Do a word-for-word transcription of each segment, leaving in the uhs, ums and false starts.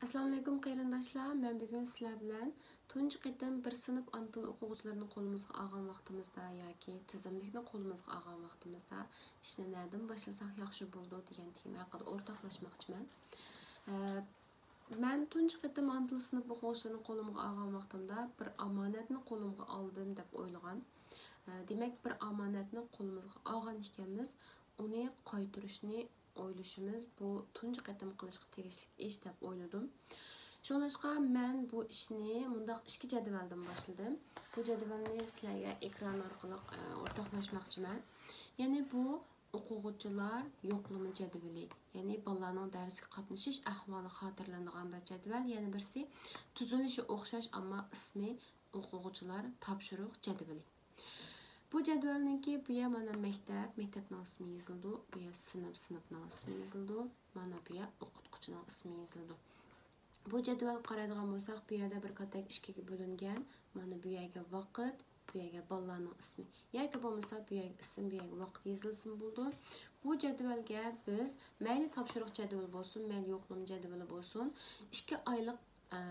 ئەسسالامۇئەلەيكۇم قېرىنداشلار، مەن بۈگۈن سىلەر بىلەن تۇنجى قېتىم بىر سىنىپ ئانا تىل ئوقۇغۇچىلىرىنى قولىمىزغا ئالغان ۋاقتىمىزدا ياكى تىزىملىكنى قولىمىزغا ئالغان ۋاقتىمىزدا ئىشنى نەدىن باشلىساق ياخشى بولىدۇ دېگەن تېما ھەققىدە ئورتاقلاشماقچىمەن. ئە، مەن تۇنجى قېتىم ئانا تىل سىنىپ ئوقۇغۇچىلىرىنى قولۇمغا ئالغان ۋاقتىمدا بىر ئامانەتنى قولۇمغا ئالدىم دەپ ئويلىغان. ئە، دېمەك، بىر ئامانەتنى قولىمىزغا ئالغان ئىكەنمىز، ئۇنى قايتۇرۇشنى ئويلىشىمىز بۇ تۇنجى قېتىم قىلىشقا تېگىشلىك ئىش دەپ ئويلىدىم. شۇڭلاشقا مەن بۇ ئىشنى مۇنداق ئىككى جەدۋەلدىن باشلىدىم. بۇ جەدۋەلنى سىلەرگە ئېكران ئارقىلىق، ئە، ئورتاقلاشماقچىمەن. يەنى بۇ ئوقۇغۇچىلار يوقلىما جەدۋىلى، يەنى بالىلارنىڭ دەرسكە قاتنىشىش ئەھۋالى خاتىرىلىنىدىغان بىر جەدۋەل. يەنە بىرسى تۈزۈلۈشى ئوخشاش، ئەمما ئىسمى ئوقۇغۇچىلار تاپشۇرۇق جەدۋىلى. بۇ جەدۋەلنىڭكى بۇ يەر مانا مەكتەپ، مەكتەپنىڭ ئىسمى يېزىلىدۇ، بۇ يەر سىنىپ، سىنىپنىڭ ئىسمى يېزىلىدۇ، مانا بۇ يەر ئوقۇتقۇچىنىڭ ئىسمى يېزىلىدۇ. بۇ جەدۋەلگە قارايدىغان بولساق، بۇ يەردە بىر كاتەك ئىككىگە بۆلۈنگەن. مانا بۇ يەرگە ۋاقىت، بۇ يەرگە بالىلارنىڭ ئىسمى. ياكى بولمىسا بۇ يەرگە ئىسىم، بۇ يەرگە ۋاقىت يېزىلسىمۇ بولىدۇ. بۇ جەدۋەلگە بىز مەيلى تاپشۇرۇق جەدۋىلى بولسۇن، مەيلى يوقلىما جەدۋىلى بولسۇن، ئىككى ئايلىق، ئە،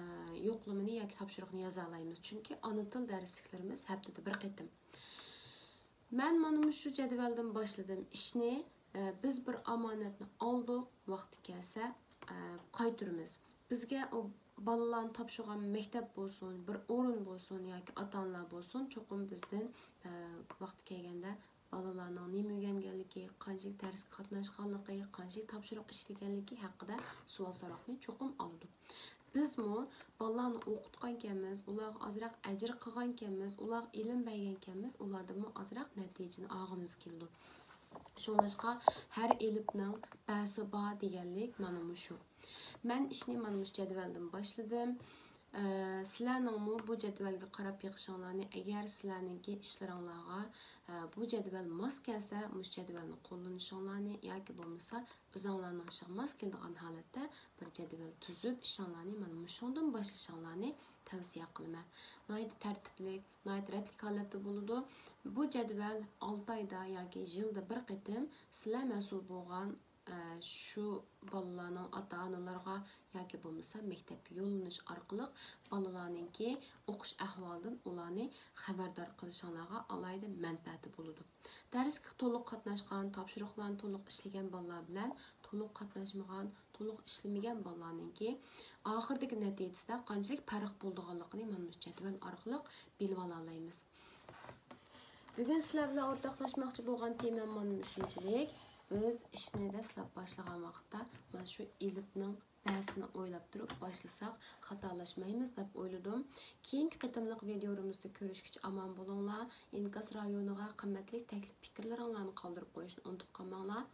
يوقلىمىنى ياكى تاپشۇرۇقنى يازالايمىز. چۈنكى ئانا تىل دەرسلىكلىرىمىز ھەپتىدە بىر قېتىم. مەن مانا مۇشۇ جەدۋەلدىن باشلىدىم ئىشنى. ئە، بىز بىر ئامانەتنى ئالدۇق، ۋاقتى كەلسە، ئە، قايتۇرىمىز. بىزگە ئۇ بالىلارنى تاپشۇرغان مەكتەپ بولسۇن، بىر ئورۇن بولسۇن ياكى ئاتا-ئانىلار بولسۇن، چوقۇم بىزدىن، ئە، ۋاقتى كەلگەندە بالىلارنىڭ نېمە ئۆگەنگەنلىكى، قانچىلىك دەرسكە قاتناشقانلىقى، قانچىلىك تاپشۇرۇق ئىشلىگەنلىكى ھەققىدە سوئال-سوراقنى چوقۇم ئالىدۇ. بىزمۇ بالىلارنى ئوقۇتقانكەنمىز، ئۇلارغا ئازراق ئەجىر قىلغانكەنمىز، ئۇلارغا ئىلىم بەرگەنكەنمىز، ئۇلاردىنمۇ ئازراق نەتىجىنى ئالغۇمىز كېلىدۇ. شۇڭلاشقا ھەر ئېلىپنىڭ بەسى بار دېگەنلىك مانا مۇشۇ. مەن ئىشنى مانا مۇشۇ جەدۋەلدىن باشلىدىم. ئە، سىلەرنىڭمۇ بۇ جەدۋەلگە قاراپ بېقىشىڭلارنى، ئەگەر سىلەرنىڭكى ئىشلىرىڭلارغا، ئە، بۇ جەدۋەل ماس كەلسە، مۇشۇ جەدۋەلنى قوللىنىشىڭلارنى ياكى بولمىسا ئۆزۈڭلارنىڭ ئىشىغا ماس كېلىدىغان ھالەتتە بىر جەدۋەل تۈزۈپ، ئىشىڭلارنى مانا مۇشۇنىڭدىن باشلىشىڭلارنى تەۋسىيە قىلىمەن. ناھايىتى تەرتىپلىك، ناھايىتى رەتلىك ھالەتتە بولىدۇ. بۇ جەدۋەل ئالتە ئايدا ياكى يىلدا بىر قېتىم سىلەر مەسئۇل بولغان، ئە، شۇ بالىلارنىڭ ئاتا-ئانىلىرىغا ياكى بولمىسا مەكتەپكە يوللىنىش ئارقىلىق بالىلارنىڭكى ئوقۇش ئەھۋالىدىن ئۇلارنى خەۋەردار قىلىشىڭلارغا ئالاھىدە مەنپەئەتى بولىدۇ. دەرسكە تولۇق قاتناشقان، تاپشۇرۇقلارنى تولۇق ئىشلىگەن بالىلار بىلەن تولۇق قاتناشمىغان، تولۇق ئىشلىمىگەن بالىلارنىڭكى ئاخىرىدىكى نەتىجىسىدە قانچىلىك پەرق بولىدىغانلىقىنى مانا مۇشۇ جەدۋەل ئارقىلىق بىلىۋالالايمىز. بۈگۈن سىلەر بىلەن ئورتاقلاشماقچى بولغان تېمام مانا مۇشۇنچىلىك. بىز ئىشنى دەسلەپ باشلىغان ۋاقىتتا مانا شۇ ئېلىپنىڭ بەسىنى ئويلاپ تۇرۇپ باشلىساق خاتالاشمايمىز دەپ ئويلىدىم. كېيىنكى قېتىملىق ۋىدىيولىرىمىزدا كۆرۈشكىچە ئامان بولۇڭلار. ئىنكاس رايونىغا قىممەتلىك تەكلىپ پىكىرلىرىڭلارنى قالدۇرۇپ قويۇشنى ئۇنتۇپ قالماڭلار.